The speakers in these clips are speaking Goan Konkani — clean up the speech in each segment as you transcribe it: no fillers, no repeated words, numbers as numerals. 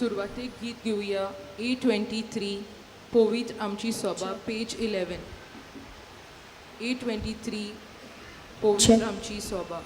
सुरवातेक गीत घेवया A23 पवित्र आमची सभा पेज 11. A23 पवित्र आमची सभा.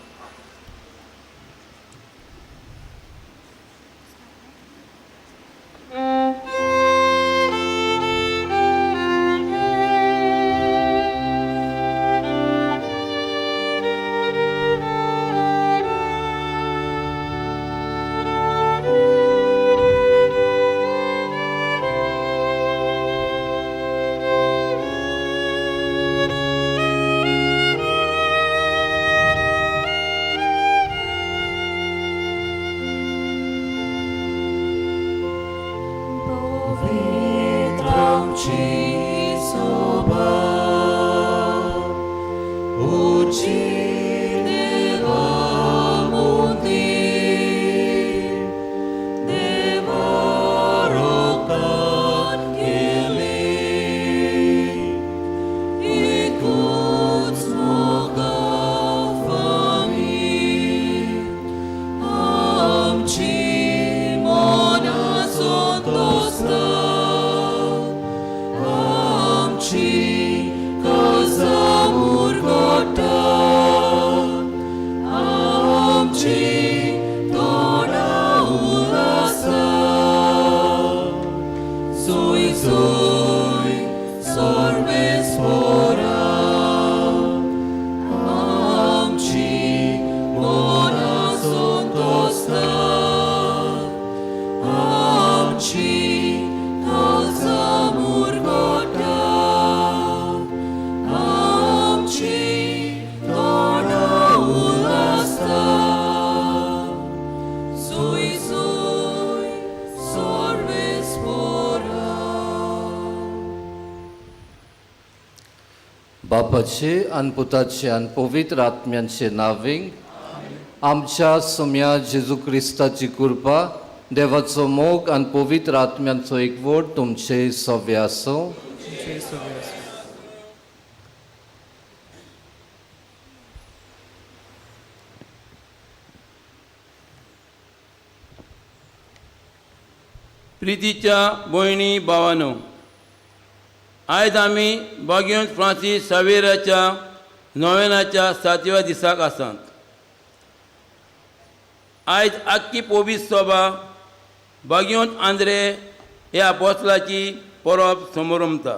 बापाचे आनी पुताचे आनी पवित्र आत्म्यांचे नांवें आमच्या सोम्या जेजू क्रिस्ताची कृपा, देवाचो मोग आनी पवित्र आत्म्यांचो एकवट तुमचे सव्य आसूं. प्रितीच्या भयणी भावानो, आयज आमी बाग्योन फ्रांसीस सावेराच्या नोवेनाच्या सातव्या दिसाक आसात. आयज आख्खी पोबीस सभा बाग्योन आंद्रे ह्या आपोसलाची परब समोरमता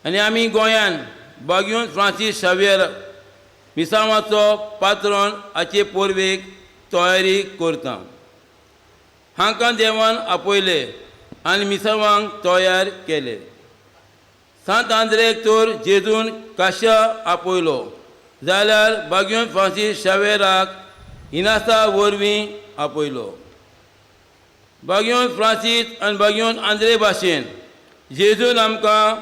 आनी आमी गोंयान बाग्योन फ्रांसीस शावेर मिसांवाचो पात्रोन हाचे पोरवेक तयारी करता. हांकां देवान आपयले आनी मिसांवांक तयार केले. सांत आंद्रेक तर जेजून काशा आपयलो जाल्यार बाग्योन फ्रांसीस शावेराक इनासा वरवीं आपयलो. बाग्योन फ्रांसीस आनी बाग्योन आंद्रे भाशेन जेजून आमकां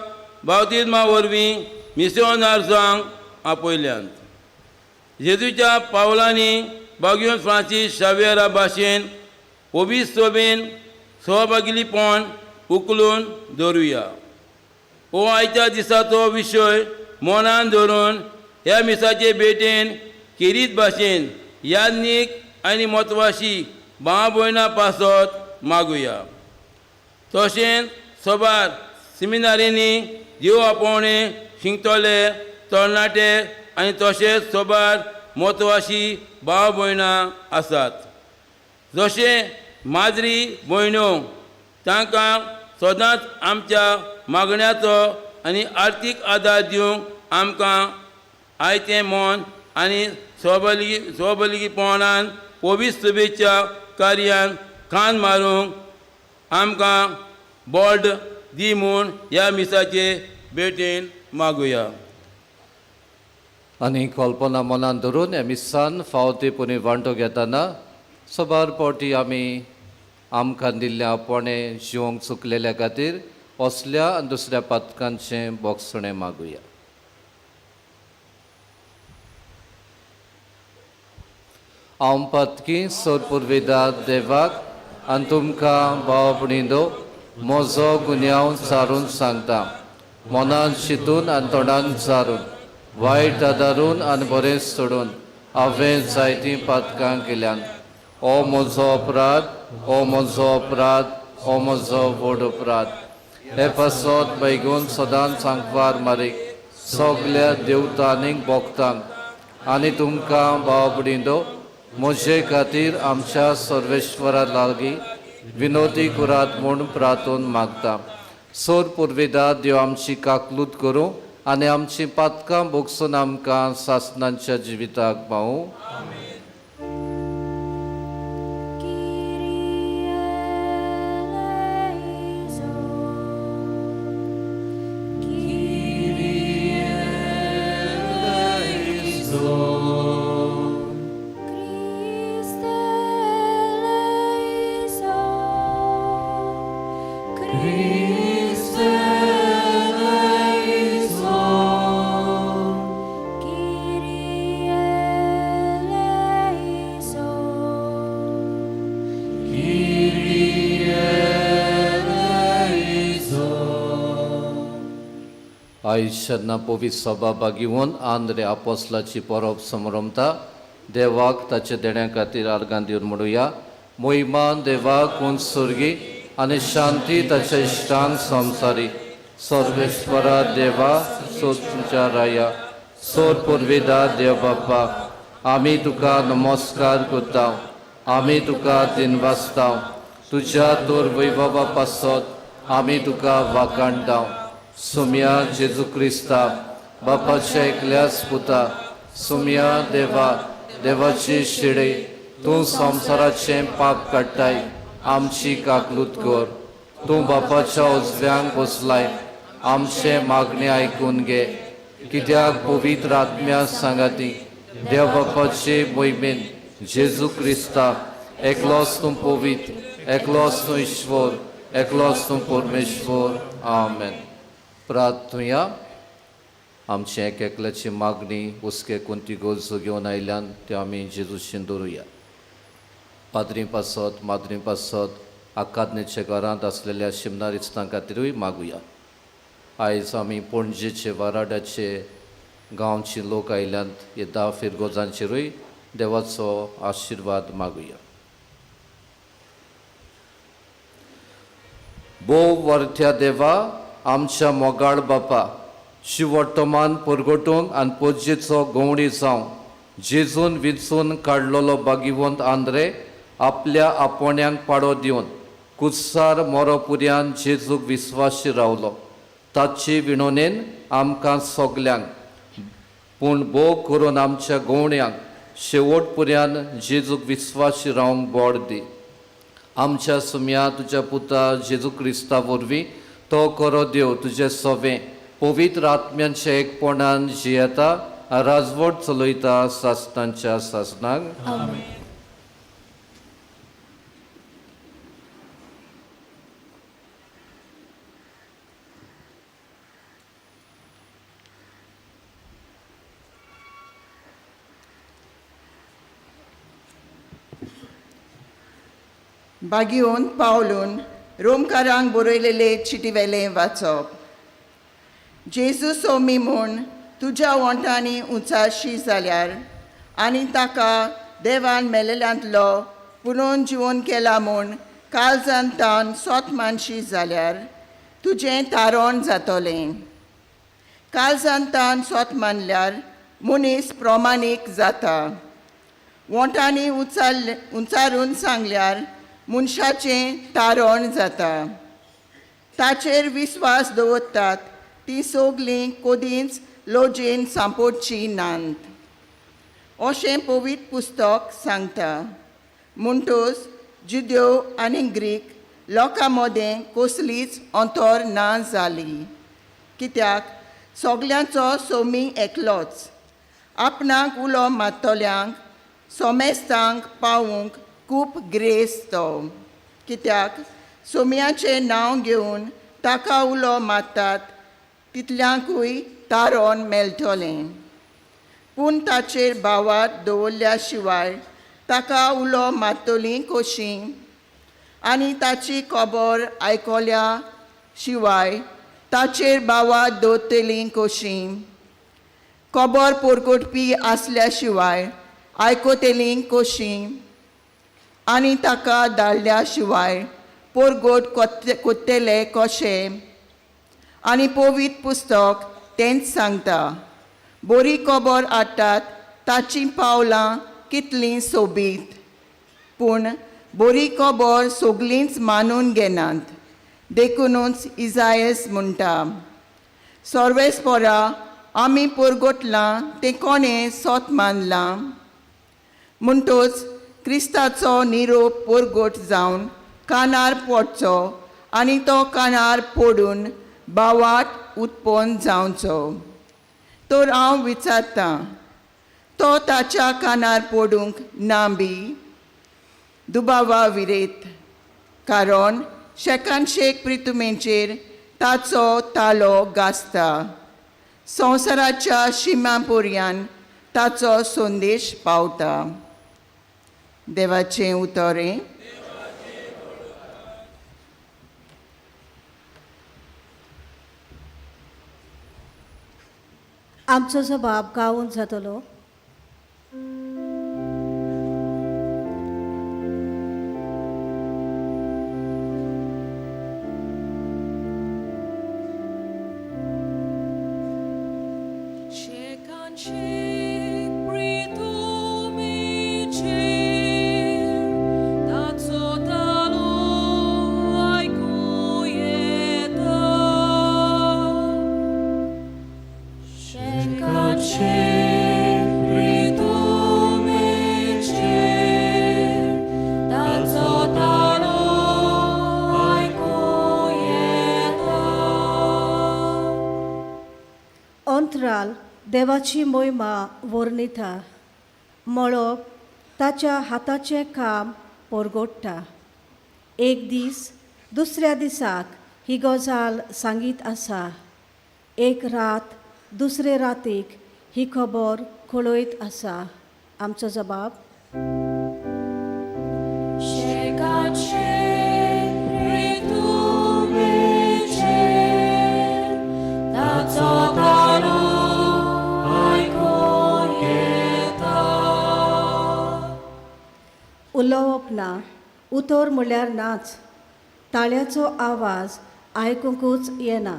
बावतिज्मा वरवीं मिसियोनार्जांक आपयल्यात. जेजूच्या पावलांनी बाग्योन फ्रांसीस शावेरा भाशेन ओबीस सोबेन सहभागीपण उखलून दवरुया. हो आयच्या दिसाचो विशय मनान धरून ह्या मिसाचे भेटेन केरीत भाशेन याज्ञीक आनी म्हत्वाशी भाव भयणां पासत मागुया. तशेंच सबार सिमिनारींनी देव आपोवणे शिंकतले तरणाटे आनी तशेंच सबार म्हत्वाशी भाव भयणां आसात. जशें माजरी भयण्यो तांकां सदांच आमच्या मागण्याचो आनी आर्थीक आदार दिवंक आमकां आयतें मन आनी स्वबलगीपणान पवित्र शुभेच्छा कार्यान खान मारूंक आमकां बोल्ड दी म्हूण ह्या मिसाचे भेटेन मागुया. आनी कल्पना मनान धरून ह्या मिसान फावो ते पुणी वांटो घेतना सबार पावटी आमी आमकां दिल्ल्या आपोवणें जिवंक चुकलेल्या खातीर असल्या आनी दुसऱ्या पातकांचें बोगसणें मागुया. हांव पातकी सोरपुर्वेदा देवाक आनी तुमकां भाव भयणींनो म्हजो गुन्यांव सारून सांगता. मनान शितून आनी तोंडान सारून वायट आदारून आनी बरें सोडून हांवें जायतीं पातकां केल्यान. ओ म्हजो अपराध, ओ म्हजो अपराध, ओ म्हजो व्हड अपराध. हे पासत बैगून सदांच सांकवार मारीक सगल्या देवतांनीक भोगतांक आनी तुमकां भाव भयणींनो म्हजे खातीर आमच्या सर्वेश्वरा लागीं विनोदी करात म्हूण प्रार्थून मागता. सोर पुर्वेदा देव आमची काकलूत करूं आनी आमची पातकां भोगसून आमकां सासनांच्या जिविताक पावूं. आयुष्याना पवित्र सभा बागीवन आंद्रे आपोसलाची परब समरमता. देवाक ताच्या देण्या खातीर आर्गां दिवन म्हणुया. मोहिमान देवाक उंच सुर्गी आनी शांती ताच्या इश्टांक संवसारी. सर्वेश्वरा देवा सोदच्या राया सोर पुर्वेदा देव बाप्पा, आमी तुका नमस्कार करता, आमी तुका दिनवासता. तुज्या तोर वैभवा पासत आमी तुका वाखाणटा. सुम्या जेजू क्रिस्ता बापाच्या एकल्याच पुता, सुम्या देवा देवाची शिडे, तूं संवसाराचें पाप काडटाय, आमची काकलूत कर. तूं बापाच्या उजव्यांक बसलाय, आमचें मागणें आयकून घे. कित्याक पवित्र आत्म्या सांगाती देव बापाचे मोहिमेन जेजू क्रिस्ता एकलोच तूं पवित्र, एकलोच तूं ईश्वर, एकलोच तूं परमेश्वर. आमेन. प्रार्थुया. आमची एक एकल्याची मागणी हुस्के कोणती गरजो घेवन आयल्यान त्यो आमी जेजूशीन दवरुया. पाद्री पासत, माद्री पासत, आकादनेच्या घरांत आसलेल्या शिमनारिस्तां खातीरूय मागुया. आयज आमी पणजेचे वाराडाचे गांवचे लोक आयल्यात, हे 10 फिरगोजांचेरूय देवाचो आशिर्वाद मागुया. भोव वर्थ्या देवा, आमच्या मोगाळ बापा, शिवर्तमान परगटूंक आनी पोजेचो गवणी जावं जेजून विंचून काडलेलो बागिवंत आंद्रे आपल्या आपोण्यांक पाडो दिवन कुत्सार मोरोपुऱ्यान जेजूक विस्वाशी रावलो. ताची विणोनेन आमकां सगल्यांक पूण भोग करून आमच्या गवण्यांक शेवट पुऱ्यान जेजूक विस्वाशी रावंक बोड दी. आमच्या सुम्या तुज्या पुता जेजू क्रिस्ता वरवीं तो करो देव तुजें सवें पवित्र आत्म्यांच्या एकपणान जियेता राजवट चलयता सासनांच्या सासनाक. बागिवन पावलून रोमकारांक बरयलेले चिटीवेलें वाचप. जेजू सोमी म्हूण तुज्या वोंठांनी उंचाशी जाल्यार आनी ताका देवान मेलेल्यांतलो पुनोवन जिवन केला म्हूण काळजान तावन सोत मानशी जाल्यार तुजें तारण जातलें. काळजान तावन सोत मानल्यार मनीस प्रमाणीक जाता. वोंठांनी उंचारून सांगल्यार मनशाचें तारण जाता. ताचेर विस्वास दवरतात ती सगलीं कदींच लजेन सांपोडची नात अशें पवित्र पुस्तक सांगता. म्हणटच जुदेव आनी ग्रीक लोकां मदें कसलीच अंतर ना जाली, कित्याक सगल्यांचो सोमी एकलोच. आपणाक उलो मारतल्यांक सोमेस्तांक पावूंक खूब ग्रेस तो, कित्याक सोम्याचें नांव घेवन ताका उलो मारतात तितल्यांकूय तारण मेळटलें. पूण ताचेर भावात दवरल्या शिवाय ताका उलो मारतलीं कशीं आनी ताची खबर आयकल्या शिवाय ताचेर भावात दवरतलीं कशीं. खबर परकोटपी आसल्या शिवाय आयकतलीं कशीं. आनी ताका धाडल्या शिवाय पोरगोट कोत्तेले कशें? आनी पवित्र पुस्तक तेंच सांगता, बरी खबर हाडटात ताचीं पावलां कितलीं सोबीत, पूण बरी खबर सगलींच मानून घेनात. देखुनूच इजायस म्हणटा, सर्वेस्पोरा आमी पोरगोटलां तें कोणें सोत मानलां? म्हणटोच क्रिस्ताचो निरोप पोरगोट जावन कानार पडचो आनी तो कानार पडून भावाट उत्पन्न जावचो. तर हांव विचारतां, तो ताच्या कानार पडूंक ना बी? दुबावा विरेत, कारण शेकान शेक प्रितुमेचेर ताचो तालो गाजता, संवसाराच्या शिमा पर्यान ताचो संदेश पावता. देवाचें उतरें. आमचो जबाब गावून जातलो. शेकान शेक प्रितुमेचेर ताचो तालो आयकूं येता. शेकान शेक प्रितुमेचेर ताचो तालो आयकूं येता. अंतराल देवाची मोहिमा वर्णिता, मळब ताच्या हाताचें काम परगोडटा. एक दीस दुसऱ्या दिसाक ही गजाल सांगीत आसा, एक रात दुसरे रातीक ही खबर कळयत आसा. आमचो जबाब. शेकान शेक प्रितुमेचेर ताचो तालो आयकूं येता. उलोवप ना, उतर म्हणल्यार नाच, ताळ्याचो आवाज आयकुंकूच येना.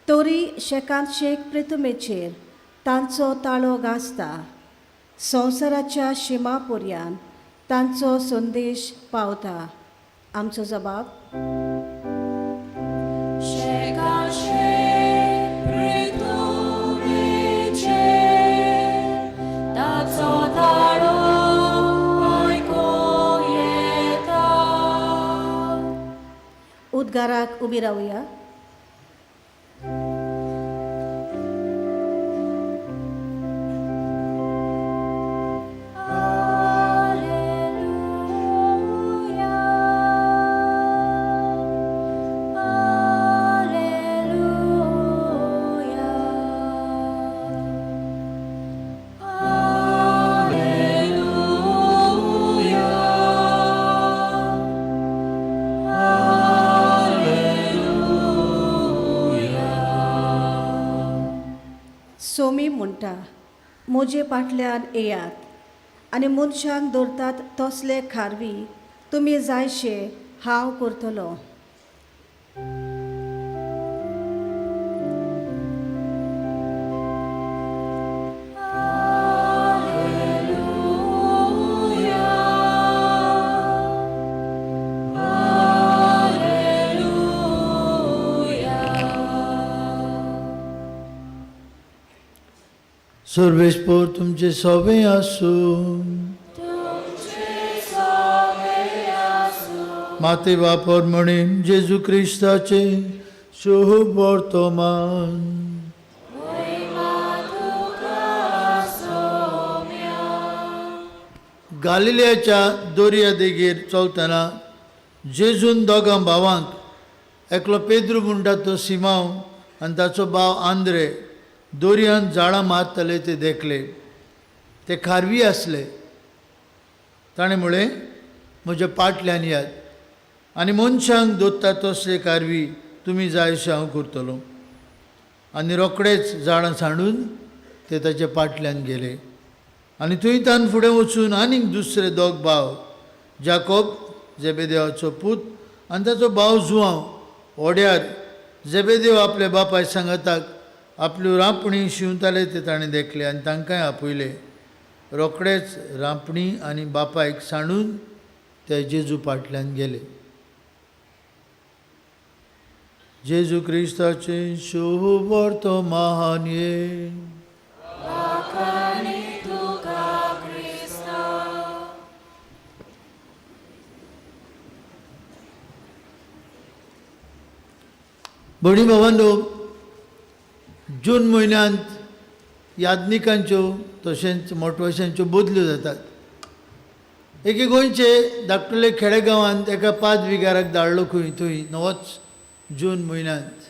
तरी शेकान शेक प्रितुमेचेर तांचो ताळो गाजता, संवसाराच्या शिमा पर्यान तांचो संदेश पावता. आमचो जबाब. शेकान शेक प्रितुमेचेर ताचो ताळो आयकूं येता. उद्गाराक उबी रावया. Alleluia, Alleluia, Alleluia, Alleluia. Somi म्हणटा, म्हजे फाटल्यान येयात आनी मनशांक दवरतात तसले खारवी तुमी जायशे हांव करतलो. Alleluia, Alleluia. सर्वेस्पोर तुमचे सोबे आसूं. तुमचे सोबे आसूं. माते बापर म्हणीन जेजू क्रिस्ताचे शुभ वर्तमान. मोहिमा तुका सोम्या. गालिलियाच्या दर्या देगेर चलतना जेजून दोगां भावांक, एकलो पेद्रू म्हणटा तो सिमांव आनी ताचो भाव आंद्रे, दर्यांत जाळां मारतले ते देखले. ते खारवी आसले. ताणें म्हळें, म्हज्या पाटल्यान यात आनी मनशांक दोत्ता तसले कारवी तुमी जाय अशें हांव करतलो. आनी रोखडेच जाळां सांडून ते ताच्या पाटल्यान गेले. आनी थंय तान फुडें वचून आनीक दुसरे दोग भाव जाकोब जेबेदेवाचो पूत आनी ताचो भाव जुवांव होड्यार जेबेदेव आपल्या बापाय सांगाताक आपल्यो रांपणी शिंवताले ते ताणें देखले आनी तांकांय आपयले. रोखडेच रांपणी आनी बापायक सांडून ते जेजू फाटल्यान गेले. जेजू क्रिस्ताचें शुभवर्तमान ये. भयणी भावांनो, जून म्हयन्यांत याज्ञिकांच्यो तशेंच मोटवाशांच्यो बदल्यो जातात. एके गोंयचे धाकटुले खेडेगांवांत एका पांच विगाराक धाडलो खंय थंय नवोच जून म्हयन्यांत.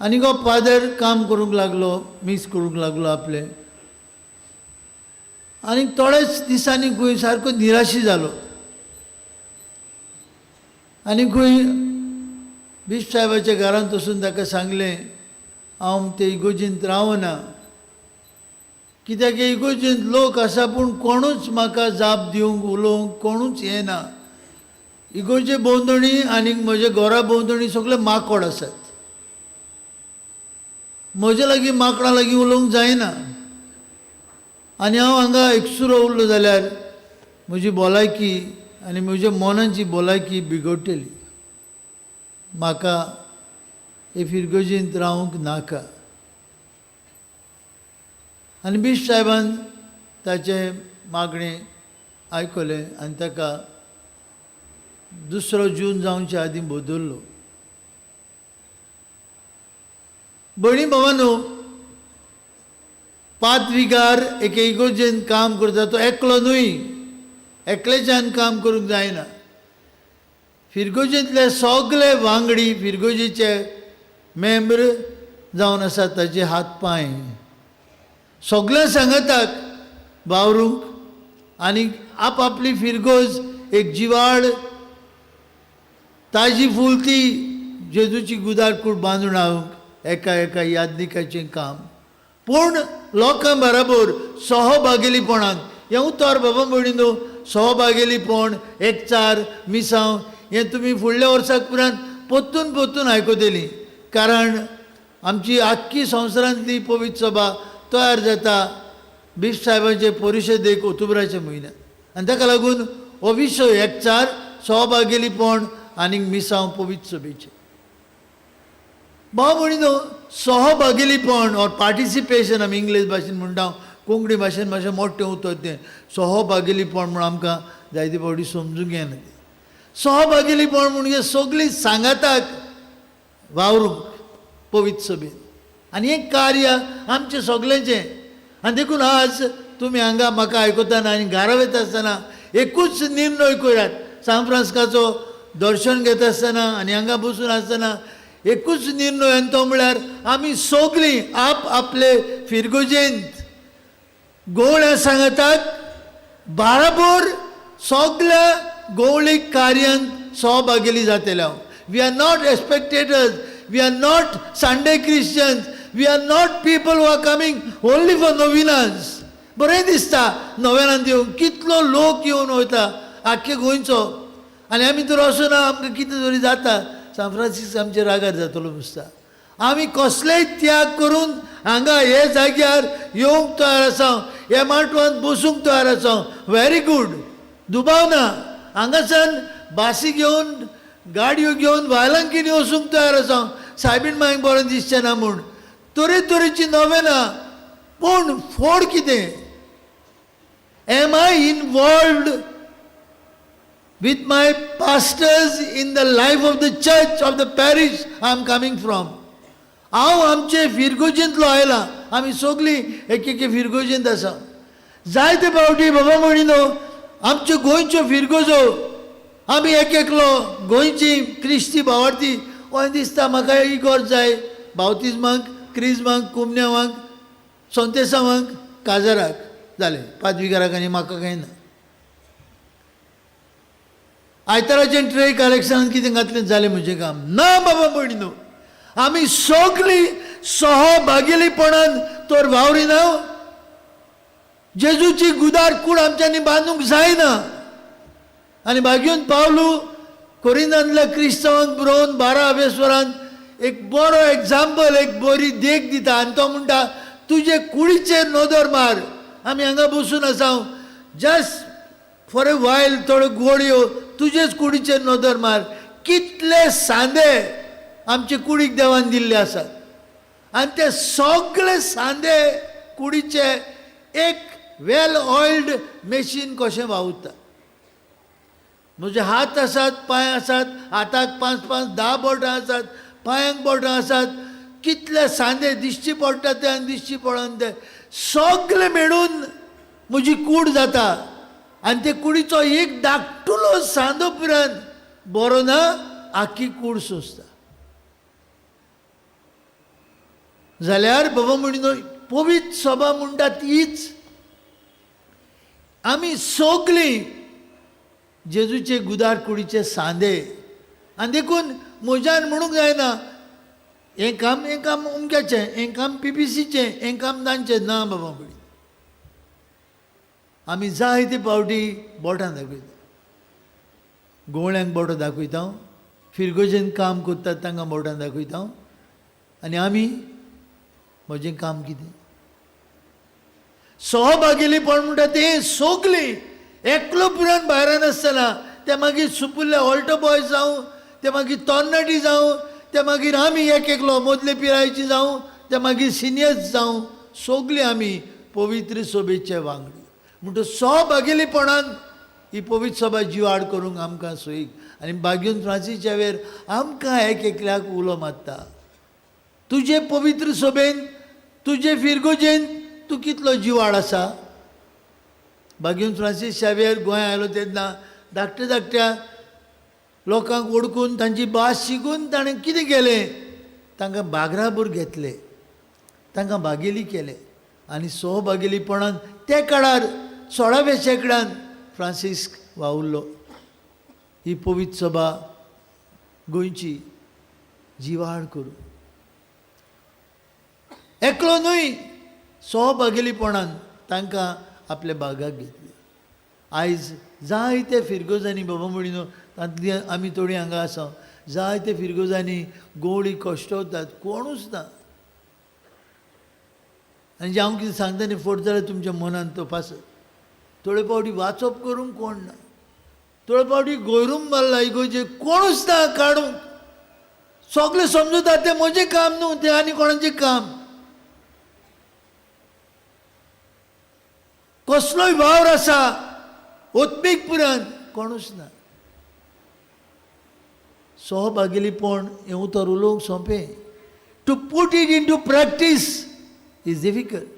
आनी हो फादर काम करूंक लागलो, मीस करूंक लागलो आपलें. आनी थोड्याच दिसांनी खंय सारको निराशी जालो आनी खंय बिश्प साहेबाच्या घरांत वचून ताका सांगलें, हांव ते इगोर्जींत रावना, कित्याक इगोर्जींत लोक आसा पूण कोणूच म्हाका जाप दिवंक उलोवंक कोणूच येना. इगोर्जे भोंवतणी आनी म्हज्या घरा भोंवतणी सगळे माकोड आसात, म्हजे लागीं माकडां लागीं उलोवंक जायना आनी हांव हांगा एकसुरो उरलो जाल्यार म्हजी भलायकी आनी म्हज्या मनाची भलायकी बिगडटली. म्हाका हे फिरगर्जींत रावंक नाका. आनी बिश्प साहेबान ताचें मागणें आयकलें आनी ताका 2 जून जावचे आदीं बदल्लो. भयणी भावांनो, पादविगार एके इगोर्जेन काम करता तो एकलो न्हय, एकलेच्यान काम करूंक जायना. फिरगोजेंतले सगळे वांगडी फिरगोजेचे मेंबर जावन आसात, ताचे हात पांय सगळ्या सांगाताक वावरूंक आनी आपआपली फिरगोज एक जिवाळ ताजी फुलती जेजूची गुदार कूड बांदून हाडूंक एका एका यादनिकाचें काम. पूण लोकां बराबर सहभागेलीपणान हें उतर बाबा भयणीनो, सहभागेलीपण, एकचार, मिसांव हें तुमी फुडल्या वर्साक उपरांत परतून परतून आयकतलीं, कारण आमची आख्खी संवसारांतली पवित्र सभा तयार जाता बिश्प साहेबांचे परिशदेक ऑक्टोबराच्या म्हयन्यांत. आनी ताका लागून हो विशय एकचार, सहभागेलीपण आनी मिसांव पवित्र सभेचें. भाव भयणीनो, सहभागेलीपण ऑर पार्टिसिपेशन आमी इंग्लीश भाशेन म्हणटा, कोंकणी भाशेन मातशें मोठें उतर तें सहभागेलीपण म्हूण आमकां जायते फावटी समजूंक येना तें. सहभागेलीपण म्हणजे सगळीं सांगाताक वावरूंक पवित्र सभेन आनी हें कार्य आमचें सगळ्यांचें. आनी देखून आज तुमी हांगा म्हाका आयकतना आनी घरा वयता आसतना एकूच निर्णय करात, सांत फ्रांसिस्काचो दर्शन घेता आसतना आनी हांगा बसून आसतना एकूच निर्णय, आनी तो म्हळ्यार आमी सगळीं आप आपले फिरगोजेंत गोवळ्या सांगाताक बाराबर सगळ्या गोवळीक कार्यांत सहभागेली जातले. We are not spectators, we are not Sunday Christians, we are not people who are coming only for novenas. बरें दिसता नोवेनांत येवन, कितलो लोक येवन वयता आख्खे गोंयचो, आनी आमी तर वचना, आमकां कितें तरी जाता. सांत फ्रांसीस आमचे रागार जातलो दिसता. आमी कसलेय त्याग करून हांगा हे जाग्यार येवंक तयार आसा, ह्या माटवांत बसूंक तयार आसा. व्हेरी गूड, दुबाव ना. हांगासान बासी घेवन, गाडयो घेवन वायलांकीनी वचूंक तयार आसा, सायबीण मांयक बरें दिसचें ना म्हूण. तरेतरेची नोवेनां, पूण फोड कितें? Am I involved with my pastors in the life of the church of the parish I am coming from? हांव आमचे फिरगोजेंतलो आयला, आमी सगळीं एक एके फिरगोजेंत आसा. जायते फावटी बाबा म्हणिनो, आमच्यो गोंयच्यो फिरगोजो आमी एक एकलो गोंयची क्रिस्ती भावार्थी अशें दिसता म्हाका इगोर्ज जाय बावतिज्माक, क्रिज्माक, कुमन्यावांक, सोंतेसांवांक, काजाराक जालें, पादविगाराक आनी म्हाका कांय ना. आयताराचें ट्रे कलेक्शनान कितें घातलें जालें म्हजें काम ना. बाबा भयणीनो, आमी सगळीं सहभागेलीपणान तर वावरिना. जेजूची गुदार कूड आमच्यांनी बांदूंक जायना. आनी बागीन पावलू कोरिंदांतल्या क्रिस्तांवांक बरोवन 12 अभ्यासवरान एक बरो एग्जाम्पल, एक बरी देख दिता आनी तो म्हणटा तुजे कुडीचेर नदर मार. आमी हांगा बसून आसा, जस्ट फॉर ए वायल थोड्यो गोळयो, तुजेच कुडीचेर नदर मार. कितले सांदे आमचे कुडीक देवान दिल्ले आसात आनी ते सगळे सांदे कुडीचे एक वेल ऑयल्ड मशीन कशें वावुरता. म्हजे हात आसात, पांय आसात, हाताक 5 5 10 बोटां आसात, पांयांक बोटां आसात, कितले सांदे दिश्टी पडटा ते आनी दिश्टी पडना ते सगळे मेळून म्हजी कूड जाता. आनी ते कुडीचो एक धाकटुलो सांदो पुरान बरो ना, आख्खी कूड सोंसता. जाल्यार बाबा म्हणिनो पवित्र सभा म्हणटा तीच आमी सगळीं जेजूचे गुदार कुडीचे सांदे. आनी देखून म्हज्यान म्हणूंक जायना हें काम, हें काम अमक्याचें, हें काम पीपीसीचें, हें काम तांचें ना. बाबा म्हणी आमी जायते फावटी बोटां दाखयता, गोवळ्यांक बोटां दाखयता, फिरगोजेन काम करतात तांकां बोटां दाखयता. आनी आमी म्हजें काम कितें? सहभागीपण म्हणटा तें सगळीं एकलो पुरान भायर नासतना, ते मागीर सुपुल्ले ऑल्टो बॉय जावं, ते मागीर तरणाटी जावं, ते मागीर आमी एक एकलो मदले पिरायेची जावं, ते मागीर सिनियर्स जावं, सगळीं आमी पवित्र सभेचे वांगडी. म्हणटच सहभागीपणान ही पवित्र सभा जिवाड करूंक आमकां सोयीक. आनी बागीन फ्रांसीस शावेर आमकां एक एकल्याक उलो मारता, तुजे पवित्र सभेन, तुजे फिरगोजेन तूं कितलो जिवाड आसा. बागीन फ्रांसीस शावेर गोंया आयलो तेन्ना धाकट्या धाकट्या लोकांक वळखून तांची भास शिकून ताणें कितें केलें, तांकां बागराबर घेतले, तांकां बागेली केले. आनी सहभागीपणान ते काळार 16व्या शेंकड्यान फ्रांसीस्क वावुरलो. ही पवित्र सभा गोंयची जिवाळ करूं एकलो न्हय, सहभागीपणान तांकां आपल्या बागाक घेतले. आयज जायते फिरगोजांनी बाबा म्हणिनो तातूंतली आमी थोडीं हांगा आसा, जायते फिरगोजांनी गोवळी कश्टवतात, कोणूच ना. आनी जें हांव कितें सांगता न्ही फट जाल्यार तुमच्या मनान तपासत. थोडे फावटी वाचप करूंक कोण ना, थोडे फावटी गोयरूम मारला इगोजे कोणूच ना काडूंक, सगळे समजता तें म्हजें काम न्हू, तें आनी कोणाचें काम. कसलोय वावर आसा ओत्मीक पुरान कोणूच ना. सहभागीपण हें उतर उलोवंक सोंपें, to put it into practice is difficult.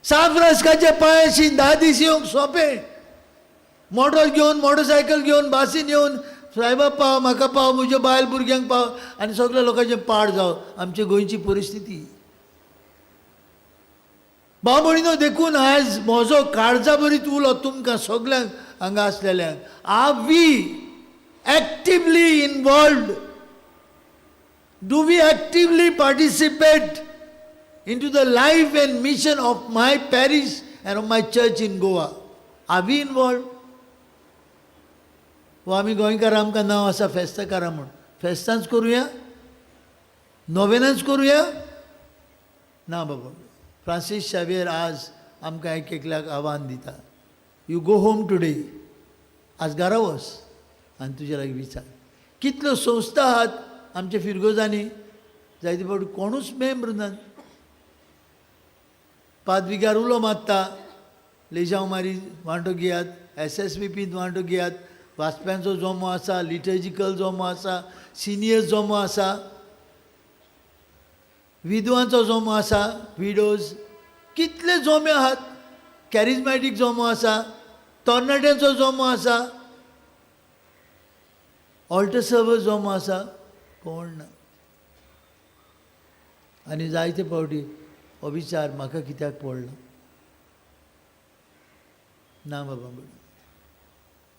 सान फ्रांसिस्काच्या पांयाशी 10 दीस येवंक सोंपें, मोटर घेवन, मोटरसायकल घेवन, बासीन येवन सायबा पाव, म्हाका पाव, म्हज्या बायल भुरग्यांक पाव आनी सगल्या लोकांचें पाड जावं. आमची गोंयची परिस्थिती भाव भयणीनो, देखून आयज म्हजो काळजा बरीत उलो तुमकां सगल्यांक हांगा आसलेल्यांक, are we actively involved? Do we actively participate into the life and mission of my parish and of my church in Goa? Are we involved? वो आमी गोंयकारां आमकां नांव आसा फेस्ताकारां म्हूण, फेस्तांच करुया, नोवेनांच करुया ना बाबा. फ्रांसीस शावेर आज आमकां एक एकल्याक आव्हान दिता, you go home today, आज घरा वच आनी तुजे लागीं विचार. कितल्यो संस्था आहात आमच्या फिरगोजांनी, जायते फावटी कोणूच मेंबर नात. पादविगार उलो मारता, लेजांव मारी वांटो घेयात, एस एस बी पींत वांटो घेयात, वाचप्यांचो जमो आसा, लिटर्जिकल जमो आसा, सिनियर जमो आसा, विधवांचो जमो आसा, विडोज, कितले जमे आहात, कॅरिजमॅटीक जमो आसा, तरणाट्यांचो जमो आसा, ऑल्टर सर्वर जमो आसा, कोण ना. आनी जायते फावटी हो विचार म्हाका कित्याक पडलो ना बाबा.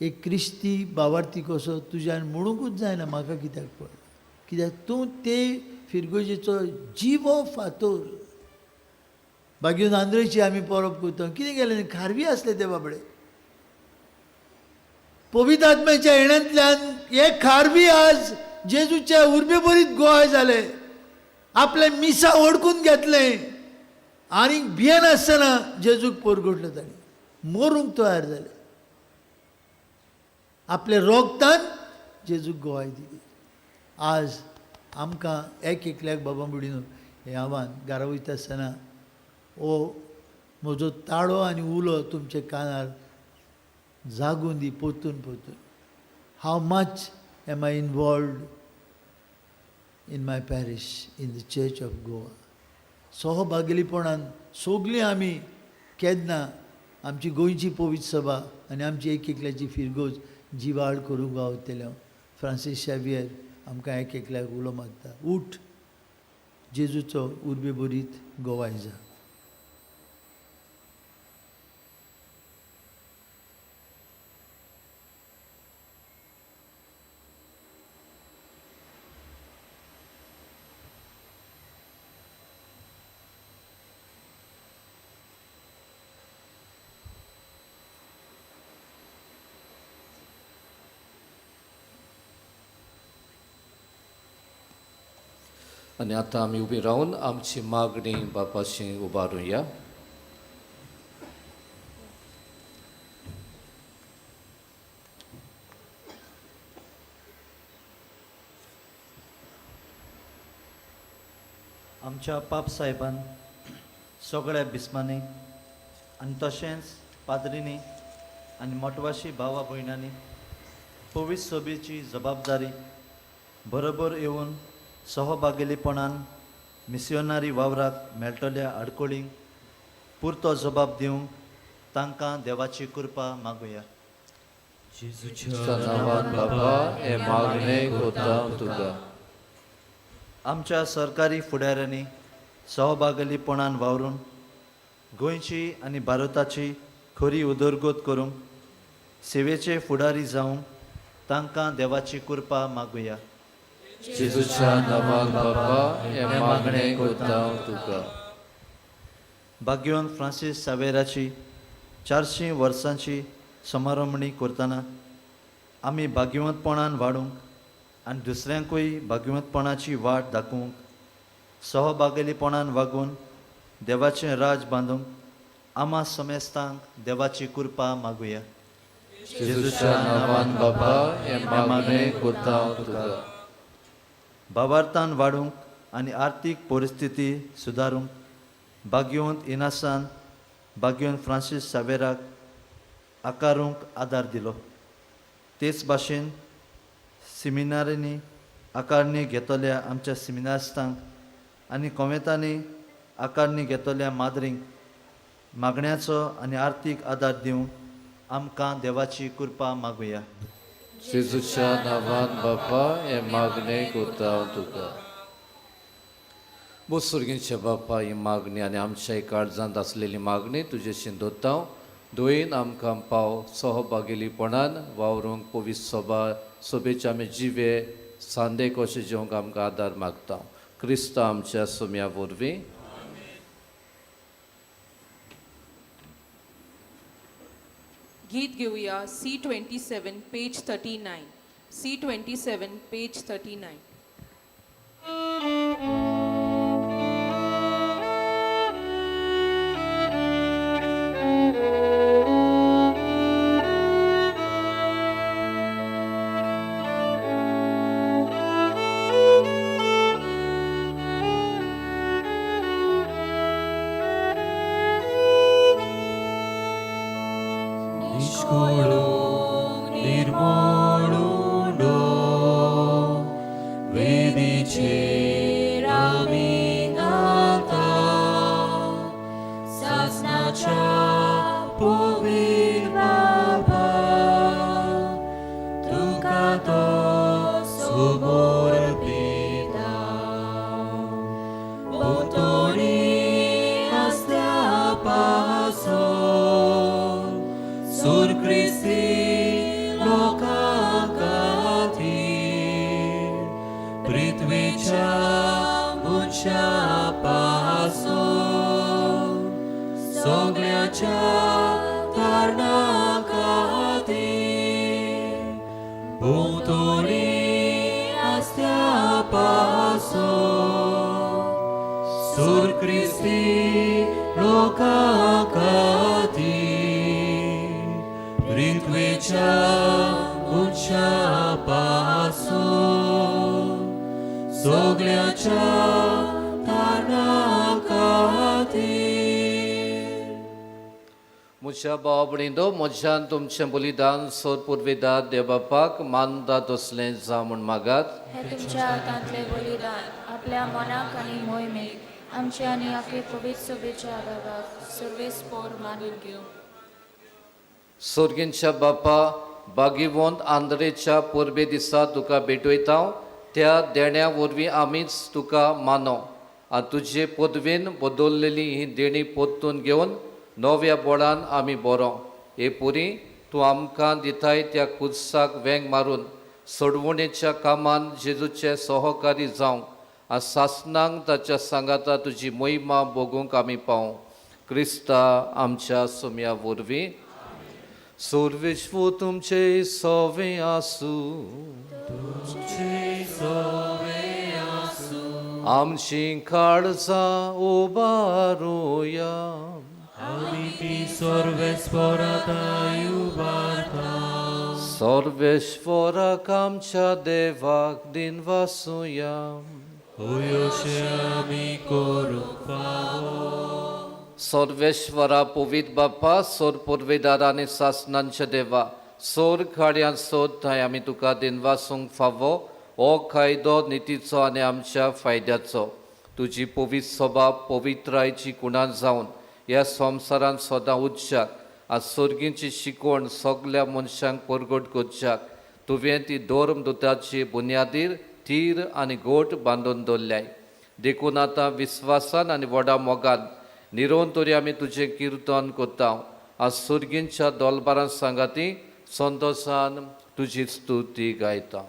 एक क्रिस्ती बावार्थी कसो तुज्यान म्हणूंकूच जायना म्हाका कित्याक पडलो, कित्याक तूं ते फिरगोजेचो जिवो फातोर. बागीन आंद्रेची आमी परब करता, कितें केलें, खारवी आसले ते बाबडे. पवित्र आत्म्याच्या येण्यांतल्यान हे खारवी आज जेजूच्या उर्बेभरीत गोवाय जाले. आपलें मिसा ओडकून घेतलें आनी भियेनासतना जेजूक पोरगोटले तांणी, मरूंक तयार जाले. आपल्या रोगतान जेजूक गोवाय दिली. आज आमकां एक एकल्याक बाबा बुडीन हें आव्हान घरा वयता आसतना हो म्हजो ताळो आनी उलो तुमच्या कानार जागून दी परतून परतून. How much am I involved in my parish, in the church of Goa? सहभागीपणान सगळीं आमी केन्ना आमची गोंयची पवित्र सभा आनी आमची एक एकल्याची फिरगोज जिवाळ करूंक गावतले. फ्रांसीस शावियर आमकां एक एकल्याक उलो मारता, उठ, जेजूचो उर्बे भरीत गोवाय जा. आनी आतां आमी उबी रावन आमची मागणी बापाशी उबारुया. आमच्या पाप साहेबान सगळ्या बिस्मांनी आनी तशेंच पाद्रींनी आनी मोटवाशी भावा भयणांनी पवित्र सभेची जबाबदारी बरोबर येवन सहभागीपणान मिसियोनारी वावराक मेळटल्या आडकोळींक पुरतो जबाब दिवंक तांकां देवाची कृपा मागुया. जेजूच्या नांवान बाबा हे मागणें कोता तुका. आमच्या सरकारी फुडाऱ्यांनी सहभागीपणान वावरून गोंयची आनी भारताची खरी उदरगत करूंक सेवेचे फुडारी जावंक तांकां देवाची कृपा मागुया. जेजूच्या नांवान बाबा हे मागणें कोता तुका. भाग्यवंत फ्रांसीस सावेराची 400 वर्सांची समारंभणी करतना आमी भाग्यवंतपणान वाडूंक आनी दुसऱ्यांकूय भाग्यवंतपणाची वाट दाखोवंक सहभागीपणान वागून देवाचें राज बांदूंक आमा समेस्तांक देवाची कृपा मागुया. जेजूच्या नांवान बाबा हे मागणें कोता तुका. भावार्थान वाडूंक आनी आर्थीक परिस्थिती सुदारूंक भाग्यवंत इनासान भाग्यवंत फ्रांसीस सावेराक आकारूंक आदार दिलो. तेच भाशेन सिमिनारींनी आकारणी घेतल्या आमच्या सिमिनारिस्तांक आनी कोवेंतांनी आकारणी घेतल्या माद्रींक मागण्याचो आनी आर्थीक आदार दिवंक आमकां देवाची कृपा मागुया. जेजूच्या नांवान बापा हे मागणें कोता तुका. बोसुर्गींच्या बापा ही मागणी आनी आमच्या काळजांत आसलेली मागणी तुजेशी दोतांव दोयीन आमकां पाव सहभागीपणान वावरूंक पवित्र सभा सभेचे आमी जिवे सांदे कशे जेवंक आमकां आदार मागता. क्रिस्त आमच्या सोम्या वरवीं. गीत घेऊया C27 page 39. C27 page 39. सगळ्याच्या कारणां खातीर. भोंवतणी आसत्या पासो सोर क्रिस्ती लोकां खातीर पृथ्वेच्या मनशा पासो सगळ्याच्या तारणा खातीर. म्हज्या भाव भयणींनो, म्हज्यान तुमचें बलिदान सोद पुर्विदार देवबापाक मानता तसलें जावं म्हूण मागात. हे तुमच्या हातांतलें बलिदान आपल्या मनाक आनी मोहिमेक आमचे आनी आखे पवित्र सभेच्या आदाराक सर्वेस्पोर मानून घेवं. सोर्गींच्या बापा, बागिवंत आंद्रेच्या परबे दिसा तुका भेटयता त्या देण्या वरवीं आमीच तुका मानो आनी तुजे पदवेन बदललेली ही देणी परतून घेवन नव्या बोळान आमी बरो. हे पुरी तूं आमकां दिताय त्या कुर्साक वेंग मारून सोडवणेच्या कामान जेजूचे सहकारी जावंक आनी सासनांक ताच्या सांगाता तुजी महिमा भोगूंक आमी पावूं. क्रिस्ता आमच्या सुम्या वरवीं. सर्वेश्वर तुमचे सवे आसूं. आमची काळजां उबारुया. आमी ती सर्वेस्पोराताय उबारता. सर्वेश्वराक आमच्या देवाक दिनवासुया. अशें आमी करूंक फावो. सर्वेश्वरा पवित्र बापा, सोर पुर्वेदार आनी सासनांच्या देवा, सोर खाड्यान सोद थंय आमी तुका दिनवासूंक फावो. हो कायदो नितीचो आनी आमच्या फायद्याचो. तुजी पवित्र सभा पवित्रायची कुणां जावन ह्या संवसारांत सदां उच्चाक आनी सर्गींची शिकवण सगल्या मनशांक परगट करच्याक तुवें ती धर्मदुताची बुन्यादीर तीर आनी गोट बांदून दवरल्याय. देखून आतां विस्वासान आनी व्हडा मोगान निरोवन तरी आमी तुजें किर्तन करता आनी सर्गींच्या दोलबारां सांगाती संतोसान तुजी स्तुती गायता.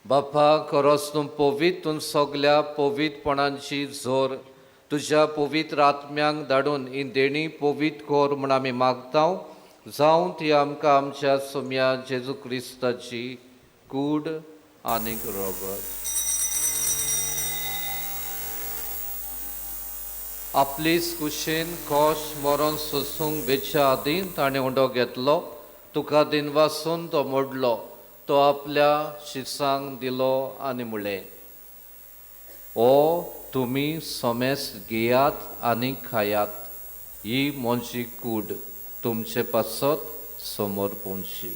बापा, खरोच तूं पवित्र, तूं सगल्या पवित्रपणांची जोर तुज्या पवित्र आत्म्यांक धाडून ही देणी पवित्र कर म्हूण आमी मागता. जावं ती आमकां आमच्या सोम्या जेजू क्रिस्ताची कूड आनीक रगत. आपलीच कुशेन कोश मरण सोसूंक वेच्या आदीं ताणें उंडो घेतलो, तुका दिनवासून तो मोडलो, तो आपल्या शिसांक दिलो आनी म्हणलें, ओ तुमी समेस घेयात आनी खायात, ही म्हजी कूड तुमचे पासत समोर पोंची.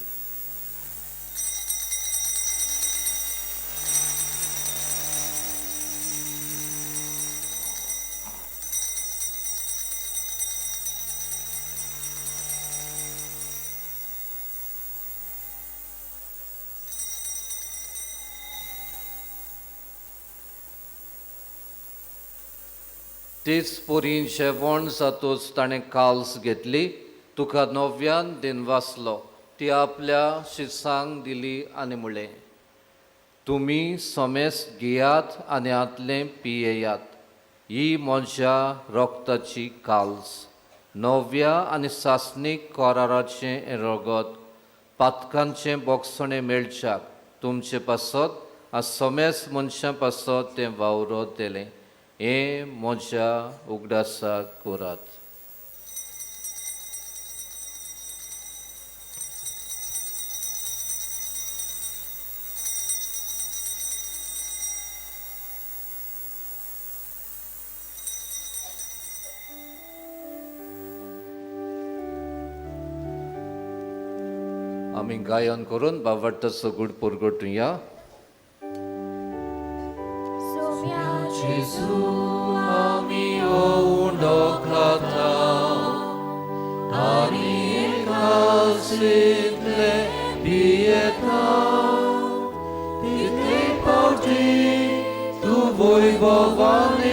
तेच पोरीं जेवण जातूच ताणें काल्स घेतली, तुका नव्यान दिनवासलो, ती आपल्या शिसांक दिली आनी म्हणलें, तुमी समेस घेयात आनी हांतलें पियेयात, ही म्हज्या रक्ताची काल्स, नव्या आनी सासणीक कराराचें रगत, पातकांचें बोगसणें मेळच्याक तुमचे पासत आनी समेस मनशां पासत तें वावरत दिलें. हें म्हज्या उगडासाक करात. आमी गायन करून बावडटाचो गूड पुरगटुया. सोम्या जेजू आमी उंडो खाता आनी एकासितले पियेता तितले पावटी तूं वैभवान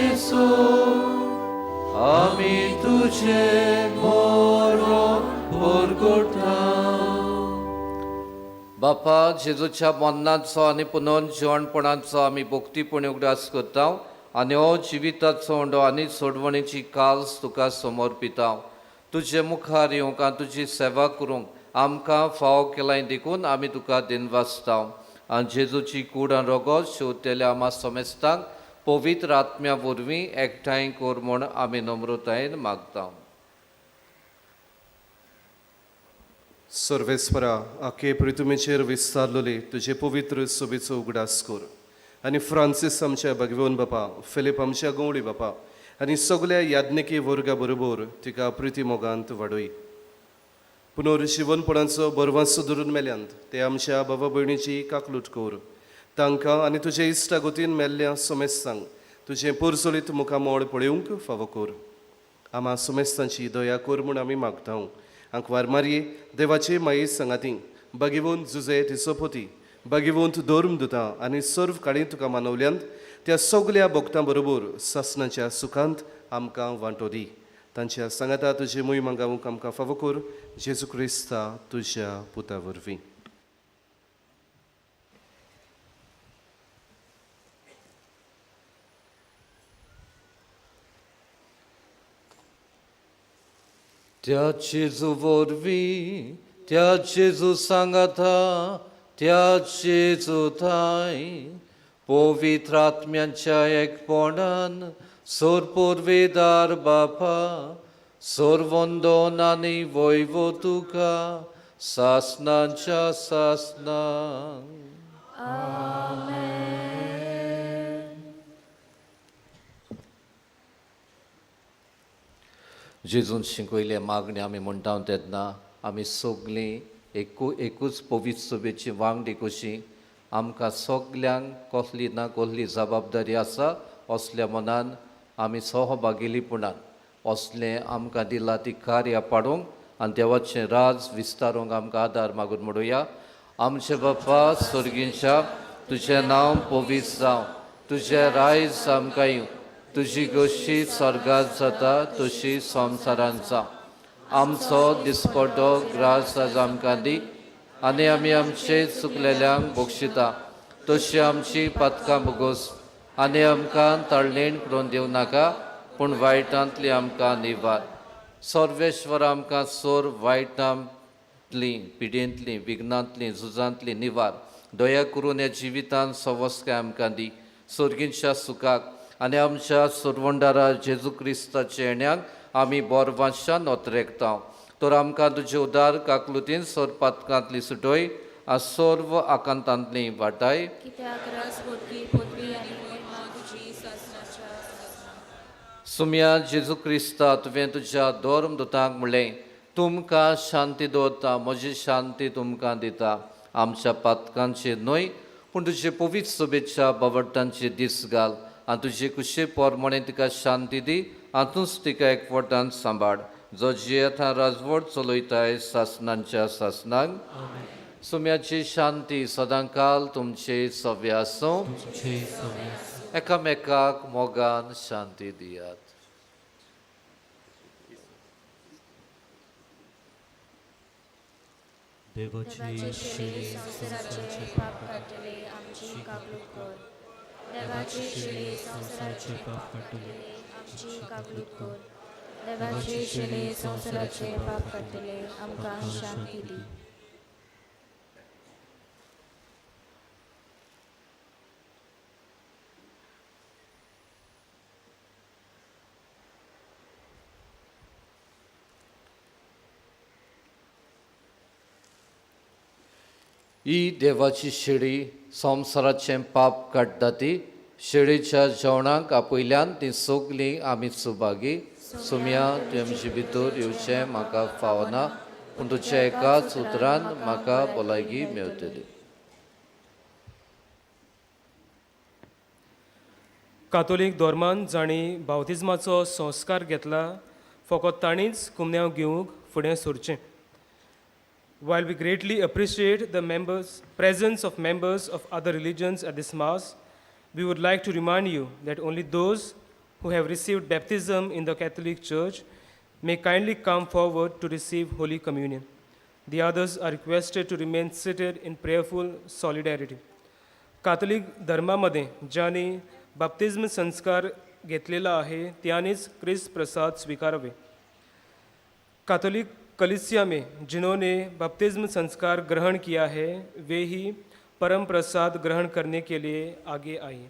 आमी तुजें मरण परगटा. बापा, जेजूच्या मरणाचो आनी पुनर्जिवणपणाचो आमी भक्तीपणी उगडास करता आनी हो जिविताचो उंडो आनी सोडवणीची काल्स तुका समर्पिता. तुजे मुखार येवंक आनी तुजी सेवा करूंक आमकां फावो केलाय देखून आमी तुका दिनवासता. आनी जेजूची कूड आनी रोगोत शेवतेल्या आमा समेस्तांक पवित्र आत्म्या वरवीं एकठांय कर म्हूण आमी नम्रतायेन मागता. सर्वेस्परा, आखे पृथ्वीचेर विस्तारलेली तुजे पवित्र सोबेचो उगडास कर आनी फ्रांसीस आमच्या भगवंत बापा, फिलीप आमच्या गवळी बापा आनी सगल्या याज्ञिकी वर्गा बरोबर तिका प्रिती मोगांत वाडय. पुनर्जिवनपणाचो बरवासो धरून मेल्यांत ते आमच्या बाबा भयणीची काकलूट कर. तांकां आनी तुजे इश्टागतीन मेल्ल्या समेस्तांक तुजें पोरजोलीत मुखामळ पळोवंक फावो कर. आमा समेस्तांची दया कर म्हूण आमी मागता. आंकवार मारये देवाचे माये सांगाती बागेवंत जुजे तिसोपती बागेवंत धर्म दुता आनी सर्व काळी तुका मानवल्यांत त्या सगल्या भक्तां बरोबर सासणाच्या सुखांत आमकां वांटो दी. तांच्या सांगाता तुजे मोय मागावंक आमकां फावो कर, जेजू क्रिस्ता तुज्या पुता वरवीं. त्या जेजू वरवीं, त्या जेजू सांगाता, त्या जेजू थांय पवित्र आत्म्यांच्या एकपणान सोरपोरवेदार बापा, सोरवंदन आनी वैभव तुका सासनाच्या सासनां. जेजून शिकयले मागणी आमी म्हणटा तेन्ना आमी सगलीं एकूच पवित्र सभेची वांगडी कशी आमकां सगल्यांक कसली ना कसली जबाबदारी आसा असल्या मनान आमी सहभागिलीपणान असलें आमकां दिलां ती कार्यां पाडूंक आनी देवाचें राज विस्तारूंक आमकां आदार मागून म्हणुया. आमचे बापा सर्गींच्या, तुजें नांव पवित्र जावं, तुजें रायज आमकां येवं, तुजी गोशी स्वर्गांत जाता तशी संवसारांत जावं. आमचो दिसपडो ग्रास आज आमकां दी आनी आमी आमचे चुकलेल्यांक बक्षिता तशी आमची पातकां भोगोस आनी आमकां तळणेण करून दिवं नाका पूण वायटांतली आमकां निवार. सर्वेश्वर आमकां सोर वायटांतली पिडेंतली विघ्नांतली झुजांतली निवार. दया करून ह्या जिवितांत सवस्काय आमकां दी सर्गींच्या सुखाक आनी आमच्या सुरवंडारा जेजू क्रिस्ताच्या येण्याक आमी बोरवांशान ओतरेकता. तर आमकां तुजे उदार काकलुतीन सोर पातकांतली सुटय आनी सर्व आकांतांतली वाटाय. सुम्या जेजू क्रिस्ता, तुवें तुज्या धर्म दुतांक म्हणलें, तुमकां शांती दवरता, म्हजी शांती तुमकां दिता. आमच्या पातकांचेर न्हय पूण तुजे पवित्र सभेच्या बावडटांचे दीस घाल आनी तुजे कुशे पोरमणे तिका शांती दी आनी तूंच तिका एकवटान सांबाळ, जो जियेता राजवट चलयताय सासनांच्या सासनांक. सुम्याची शांती सदांकाल तुमचे सव्य आसूं. एकामेकाक मोगान शांती दियात. देवाची शेळी संवसाराचे पाप काडटले आमची काकलूट कर. देवाची शेळी संवसाराचे पाप काडटले आमची काकलूट कर. देवाची शेळी संवसाराचे पाप काडटले आमकां शांती दी. ही देवाची शेळी संवसाराचें पाप काडटा ती शेळीच्या जेवणाक आपयल्यान ती सगलीं आमी सुभागी. सुम्या, तुवें म्हजे भितर येवचें म्हाका फावना पूण तुज्या एकाच उतरान म्हाका भलायकी मेळटली. कातोलीक धर्मान जांणी बावतिज्माचो संस्कार घेतला फकत तांणीच कुमन्यांव घेवंक फुडें सरचें. While we greatly appreciate the presence of members of other religions at this Mass, we would like to remind you that only those who have received baptism in the Catholic Church may kindly come forward to receive Holy Communion. The others are requested to remain seated in prayerful solidarity. Catholic धर्मामध्ये ज्यांनी बाप्तिज्म संस्कार घेतलेला आहे त्यांनीच क्रिस्त प्रसाद स्वीकारावे. काथोलिक कलिसिया में जिन्होंने बपतिस्म संस्कार ग्रहण किया है वे ही परम प्रसाद ग्रहण करने के लिए आगे आइए.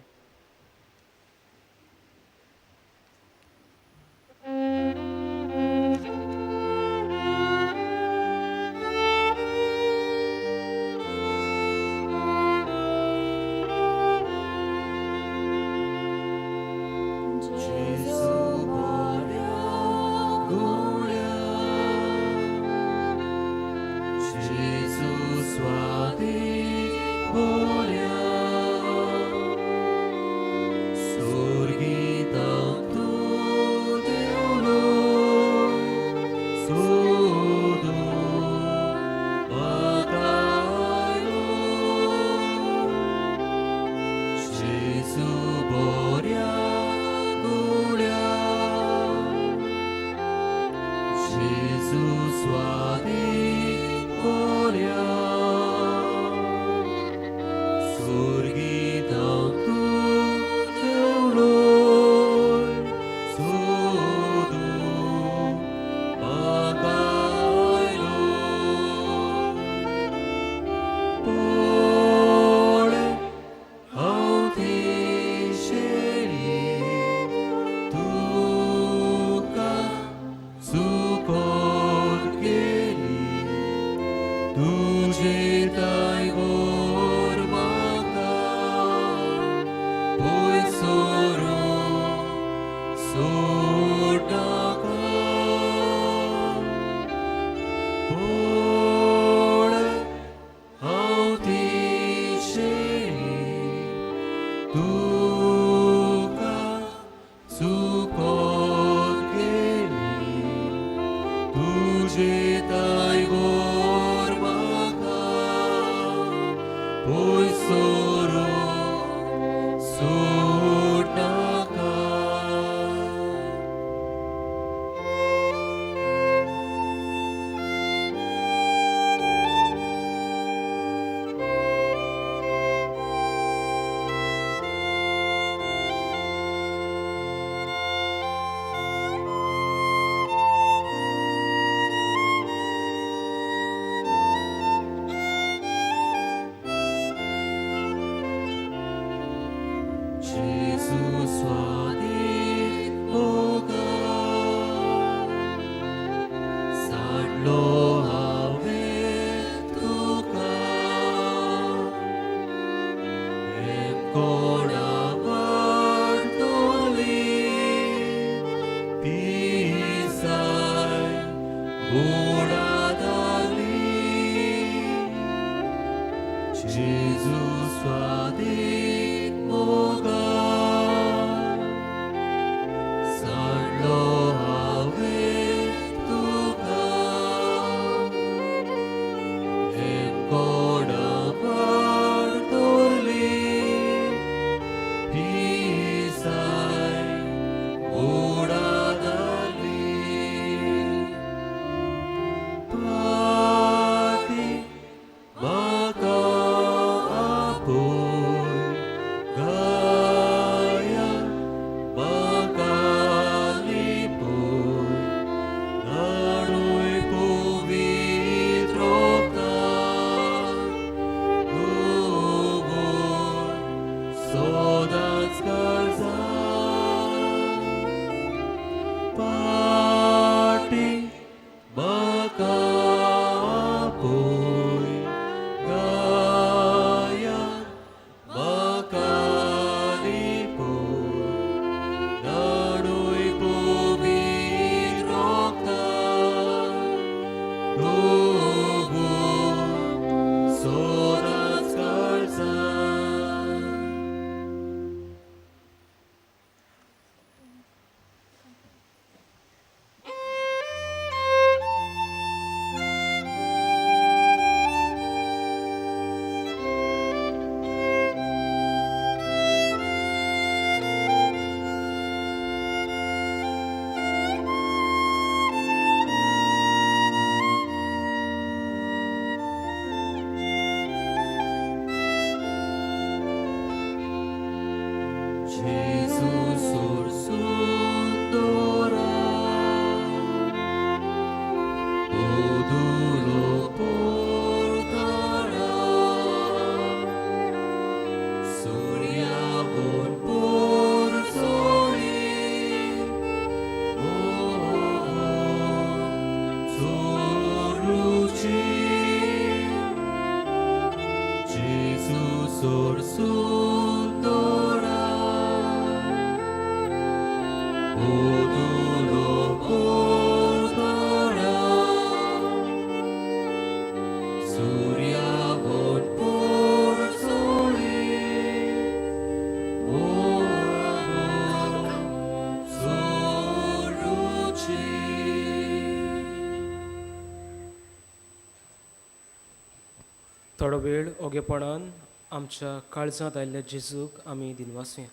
थोडो वेळ ओगेपणान आमच्या काळजांत आयिल्ल्या जेजूक आमी दिनवासुया.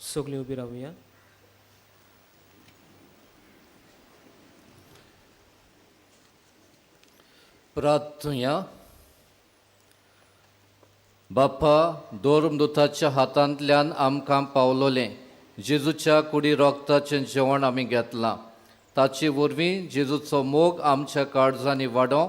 सगळीं उबी रावया. प्रार्थुया. बाप्पा, धर्मदुताच्या हातांतल्यान आमकां पावलोलें जेजूच्या कुडी रोगताचें जेवण आमी घेतलां. ताचे वरवीं जेजूचो मोग आमच्या काळजांनी वाडोवं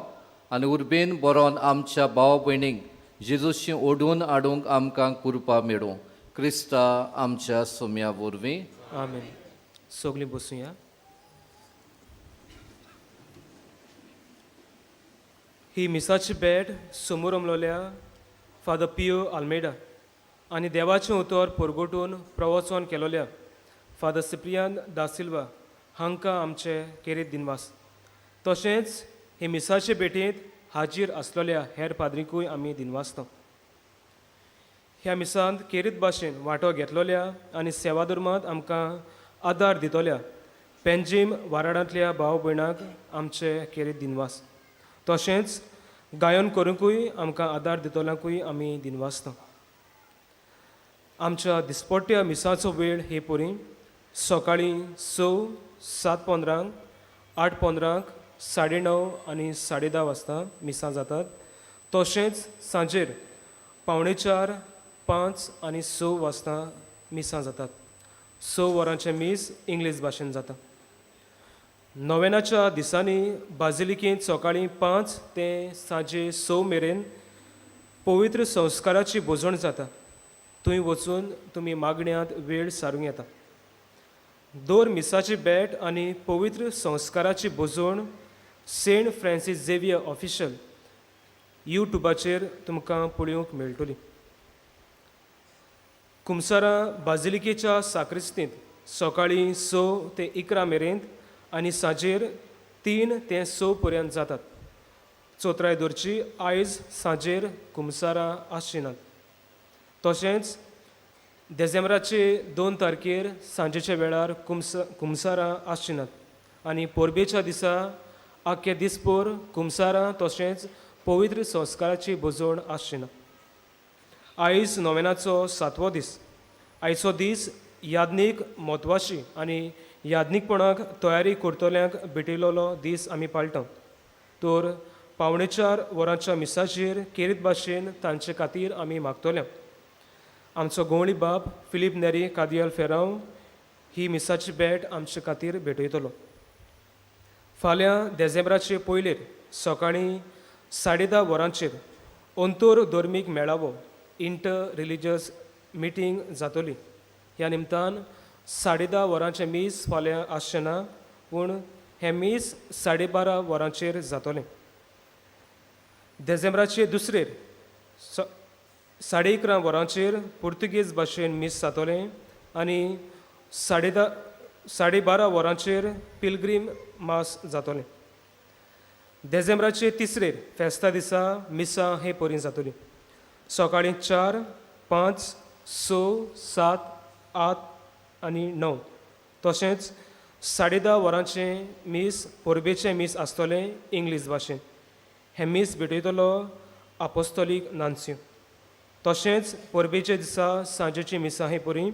आनी उर्बेन बरोवन आमच्या भाव भयणींक जेजूशी ओडून हाडूंक आमकां कृपा मेळूं. क्रिस्ता आमच्या सोम्या वरवीं. आमेन. सगळीं बसुया. ही मिसाची भेट समोर उमलोल्या फादर पियो आल्मेडा आनी देवाचें उतर परगटून प्रवचन केलोल्या फादर सिप्रियान दा सिल्वा हांकां आमचे केरीत दिनवास. तशेंच हे मिसाचे भेटेंत हाजीर आसलेल्या हेर पाद्रीकूय आमी दिनवासता. ह्या मिसांत केरीत भाशेन वांटो घेतलोल्या आनी सेवा धर्मांत आमकां आदार दितोल्या पेंजीम वाराडांतल्या भाव भयणांक आमचे केरीत दिनवास. तशेंच गायन करूंकूय आमकां आदार दितल्यांकूय आमी दिनवासता. आमच्या दिसपट्ट्या मिसाचो वेळ हे परी सकाळीं 6, 7:15, 8:15, 9:30 आनी 10:30 वाजता मिसां जातात. तशेंच सांजेर 3:45, 5 आनी 6 वाजता मिसां जातात. 6 वरांचें मीस इंग्लीश भाशेन जाता. नोवेनाच्या दिसांनी बाजिलिकेंत सकाळीं 5 ते सांजे 6 मेरेन पवित्र संस्काराची भोजण जाता. थंय वचून तुमी मागण्यांत वेळ सारूंक येता. दर मिसाची भेट आनी पवित्र संस्काराची भोजण सेंट फ्रांसीस झेवियर ऑफिशियल यूट्यूबाचेर तुमकां पळोवंक मेळटली. कुमसारां बाजिलिकेच्या साक्रिस्तींत सकाळीं 6 ते 11 मेरेन आनी सांजेर 3 ते 6 पर्यंत जातात. चोत्राय दवरची आयज सांजेर कुमसारां आसची नात. तशेंच देझेंब्राचे 2 तारखेर सांजेच्या वेळार कुमसारां आसची नात आनी परबेच्या दिसा आख्खे दिसभर कुमसारां तशेंच पवित्र संस्काराची भोजवण आसची ना. आयज नोवेनाचो 7वो दीस. आयचो दीस याज्ञीक म्हत्वाची आनी याज्ञीकपणाक तयारी करतल्यांक भेटयलेलो दीस आमी पाळटा. तर 3:45 वरांच्या मिसाचेर केरीत भाशेन तांचे खातीर आमी मागतले. आमचो गोवळी बाब फिलीप नेरी कादियाल फेरांव ही मिसाची भेट आमचे खातीर भेटयतलो. फाल्यां देझेंब्राचे पयलेर सकाळीं 10:30 वरांचेर अंतर धर्मीक मेळावो इंटर रिलिजियस मिटींग जातली. ह्या निमतान 10:30 वरांचें मीस फाल्यां आसचें ना, पूण हें मीस 12:30 वरांचेर जातलें. देझेंब्राचे दुसरेर 11:30 वरांचेर पुर्तुगेज भाशेन मीस जातलें आनी 12:30 वरांचेर पिलग्रीम मास जातलें. देझेंब्राचे तिसरेर फेस्ता दिसा मिसां हे परीं जातलीं. सकाळीं 4, 5, 6, 7, 8 आनी 9. तशेंच 10:30 वरांचें मीस परबेचें मीस आसतलें इंग्लीश भाशेन. हें मीस भेटयतलो आपोस्तोलीक नान्स्यो. तशेंच परबेच्या दिसा सांजेची मिसां हे परी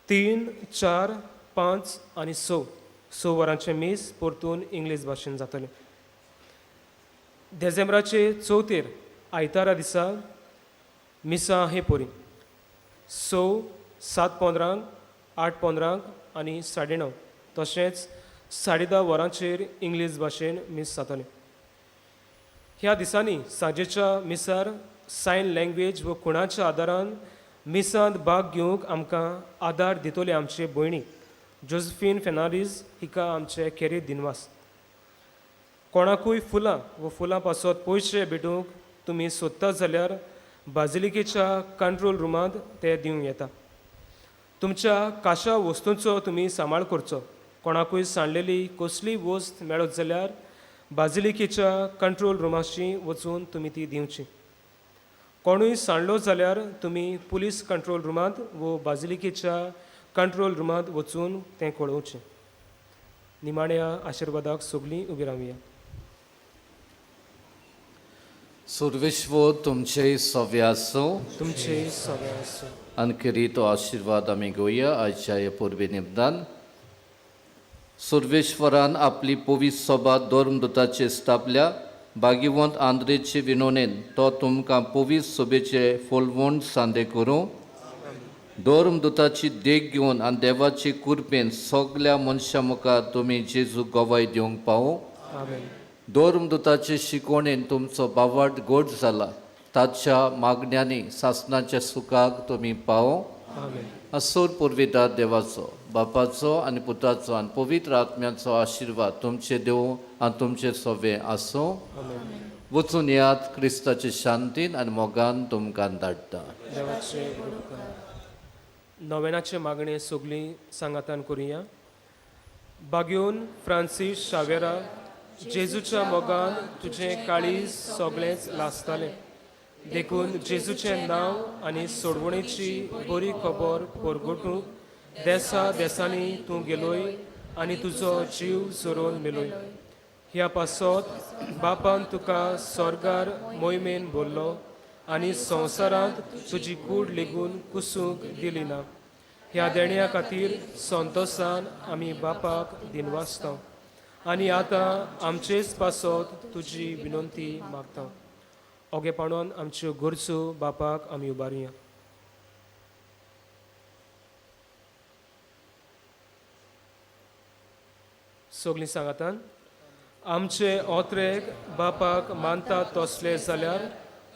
3, 4, 5 आनी 6, 6 वरांचें मीस परतून इंग्लीश भाशेन जातलें. देझेंब्राचे चवथेर आयतारा दिसा मिसां हे परी 6, 7:15, 8:15 आनी 9:30. तशेंच 10:30 वरांचेर इंग्लीश भाशेन मीस जातलें. ह्या दिसांनी सांजेच्या मिसार सायन लँग्वेज व खुणाच्या आदारान मिसांत भाग घेवंक आमकां आदार दितले आमचे भयणी जोजफीन फेर्नांडीस हिका आमचे खेरीत दिनवास. कोणाकूय फुलां व फुलां पासत पयशे भेटूंक तुमी सोदता जाल्यार बाजिलिकेच्या कंट्रोल रुमांत ते दिवंक येता. तुमच्या काशा वस्तूंचो तुमी सांबाळ करचो. कोणाकूय सांडलेली कसलीय वस्त मेळत जाल्यार बाजिलिकेच्या कंट्रोल रुमाशी वचून तुमी ती दिवची. कोणूय सांडलो जाल्यार तुमी पुलीस कंट्रोल रुमांत वो बाजिलिकेच्या कंट्रोल रुमांत वचून तें कळोवचें. निमाण्या आशिर्वादाक सगळीं उबी रावया. सुरविश्व तुमचे सव्य आसूं. तुमचे सगळे आसूं. आनी तो आशिर्वाद आमी घेवया आयच्या ह्या पुर्वी निमतान. सुर्वेश्वरान आपली पवित्र सभा धर्मदूताचेर स्थापल्या. भाग्यवंत आंद्रेचे विनोणेन तो तुमकां पवित्र सभेचे फुलवण सांदे करूं. धर्मदूताची देख घेवन आनी देवाचे कृपेन सगल्या मनशां मुखार तुमी जेजू गवाय दिवंक पावूं. धर्मदूताचे शिकवणेन तुमचो बावाट गोड जाला. ताच्या मागण्यांनी सासणाच्या सुखाक तुमी पावूं. असोर पुर्विदार देवाचो, बापाचो आनी पुताचो आनी पवित्र आत्म्याचो आशिर्वाद तुमचे देव आनी तुमचे सवे आसूं. वचून येयात क्रिस्ताचे शांतीन आनी मोगान तुमकां धाडटा. नोवेनाचे मागणे सगळीं सांगातान करुया. बाग्योन फ्रांसीस शावेरा, जेजूच्या मोगान तुजें काळीज सगळेंच लासतालें, देखून जेजूचें नांव आनी सोडवणेची बरी खबर परगटूंक देसा देसांनी तूं गेलोय आनी तुजो जीव जोरोवन मेलोय. ह्या पासत बापान तुका स्वर्गार मोहिमेन बोल्लो आनी संवसारांत तुजी कूड लेगून कुसूंक दिली ना. ह्या देण्या खातीर संतोसान आमी बापाक दिनवासता आनी आतां आमचेच पासत तुजी विनंती मागता. ओगेपणान आमच्यो गरजो बापाक आमी उबारुया. सगळीं सांगातान आमचे ओत्रेक बापाक मानता तसले जाल्यार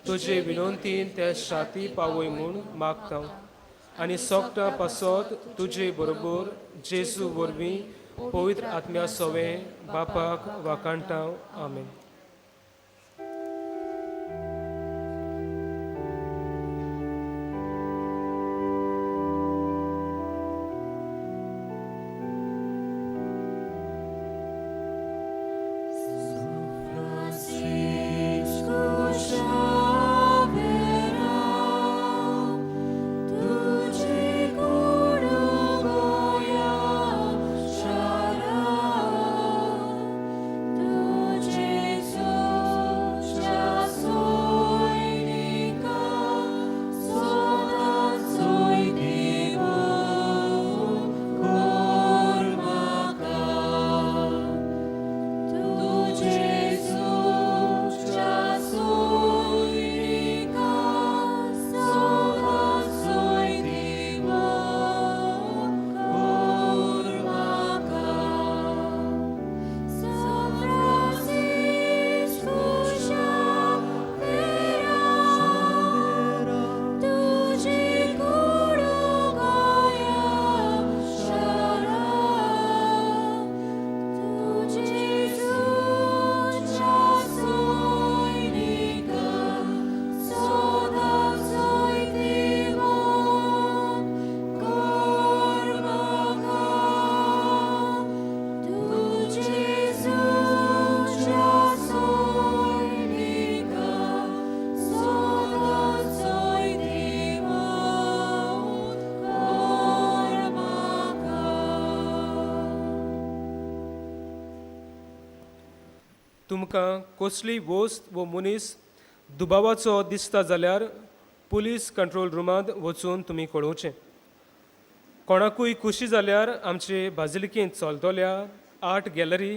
तुजे विनंतीन ते शाती पावय म्हूण मागता आनी सोगटां पासत तुजे बरोबर जेजू वरवीं पवित्र आत्म्या सवें बापाक वाखाणटा. आमेन. तुमकां कसली वस्त वो मनीस दुबावाचो दिसता जाल्यार पुलीस कंट्रोल रुमांत वचून तुमी कळोवचें. कोणाकूय खुशी जाल्यार आमचे बाजिलिकेंत चलतल्या आर्ट गॅलरी